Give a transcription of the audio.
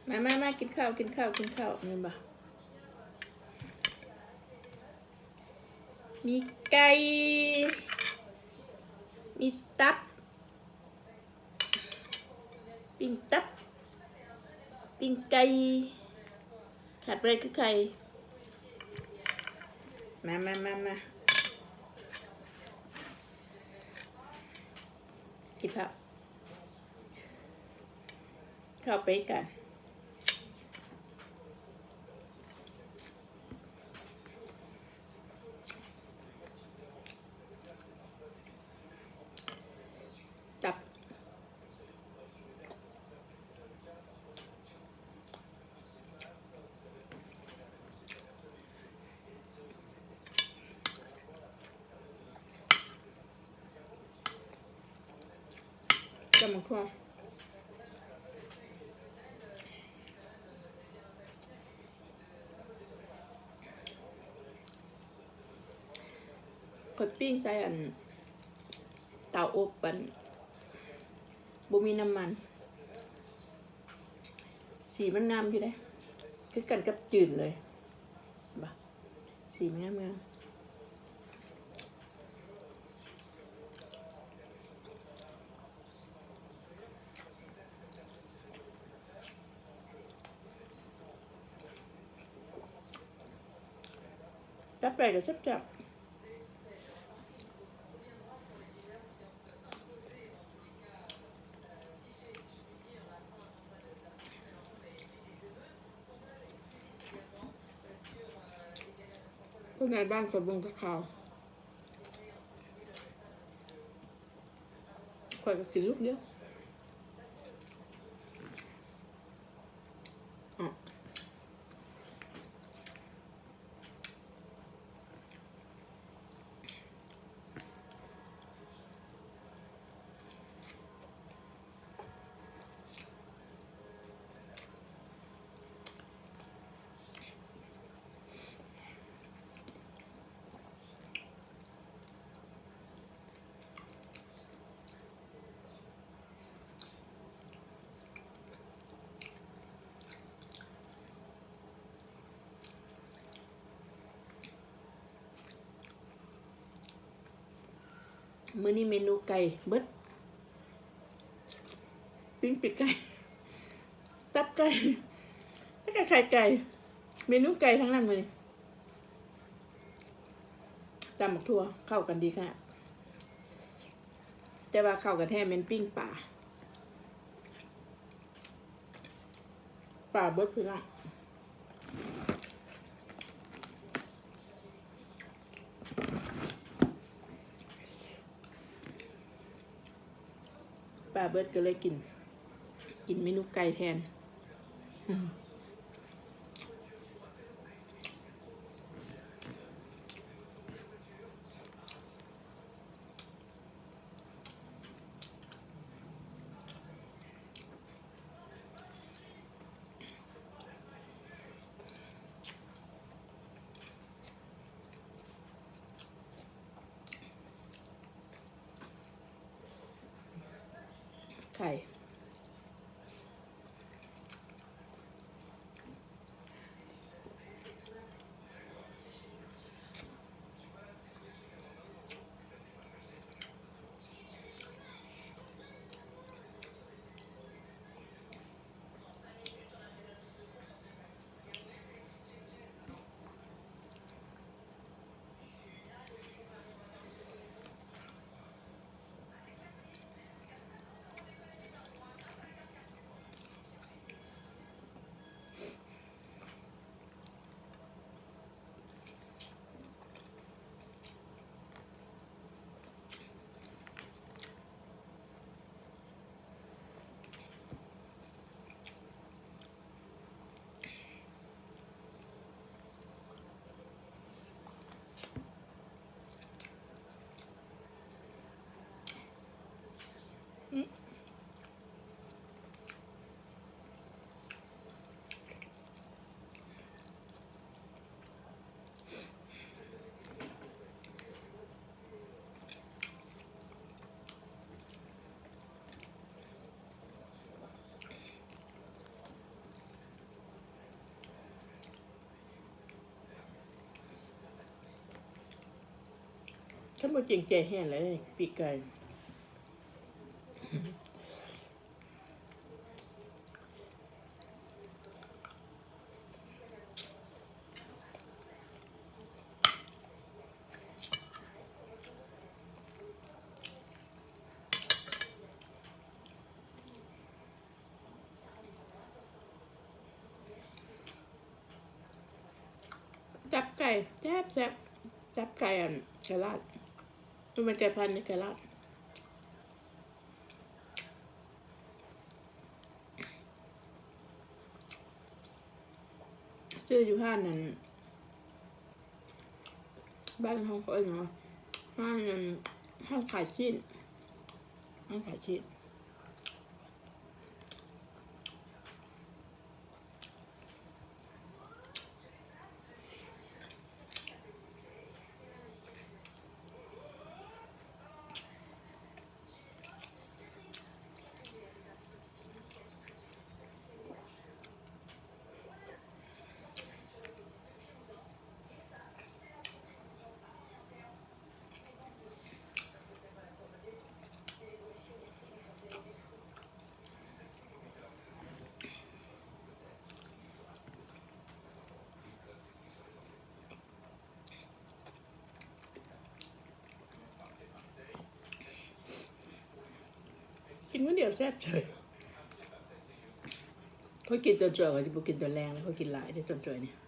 ມາ ມາ ມາ ກິນເຂົ້າ ກິນເຂົ້າ ກິນເຂົ້າ ແມ່ນບໍ່? ມີໄກ່ ມີຕັບ ປີ້ງຕັບ ປີ້ງໄກ່ ຂາດບໍ່ໄດ້ຄືໄຂ່ ມາ ມາ ມາ ມາ ກິນເຂົ້າ ເຂົ້າໄປກັນ. ຕັບ ຕຳບັກຫຸ່ງ ຂ້ອຍປີ້ງໃສ່ອັນເຕົາອົບອັນບໍ່ມີນ້ຳມັນ ສີມັນງາມຢູ່ເດ້ ຄືກັນກັບຈືນເລີຍ ເຫັນບໍ່? ສີມັນງາມໆ. ຈັບໄປກໍແຊບໆ. ຄົນໃນບ້ານຂ້ອຍເບິ່ງແຕ່ຂ່າວ ຂ້ອຍກໍກິນລູກດຽວ. ມື້ນີ້ເມນູໄກ່ເບິດ ປີ້ງປີກໄກ່ ຕັບໄກ່ ແລ້ວກໍໄຂ່ໄກ່ ເມນູໄກ່ທັງນັ້ນມື້ນີ້. ຕຳບັກຖົ່ວເຂົ້າກັນດີຂະໜາດ ແຕ່ວ່າເຂົ້າກັນແທ້ແມ່ນປີ້ງປາ ປາເບິດພີ່ນ້ອງ. ປາເບິດກໍເລີຍກິນ ກິນເມນູໄກ່ແທນ. ໄຂ່. ຄັນບໍ່ເກງໃຈແຮງແລ້ວ ປີກໄກ່. ຕັບໄກ່ແຊບໆ ຕັບໄກ່ອັນກະລາດ ມັນເປັນໄກ່ພັນໃນກະລາດ. ຊື້ຢູ່ຮ້ານນັ້ນ ບ້ານເຮົາເອີ້ນວ່າ ຮ້ານນັ້ນ ຮ້ານຂາຍຊີ້ນ ຮ້ານຂາຍຊີ້ນ. ກິນມື້ດຽວແຊບເສີຍ. ຂ້ອຍກິນຕອນເຊົ້າ ຂ້ອຍຊິບໍ່ກິນຕອນແລງເລີຍ ຂ້ອຍກິນຫຼາຍເດ້ຕອນເຊົ້ານີ້.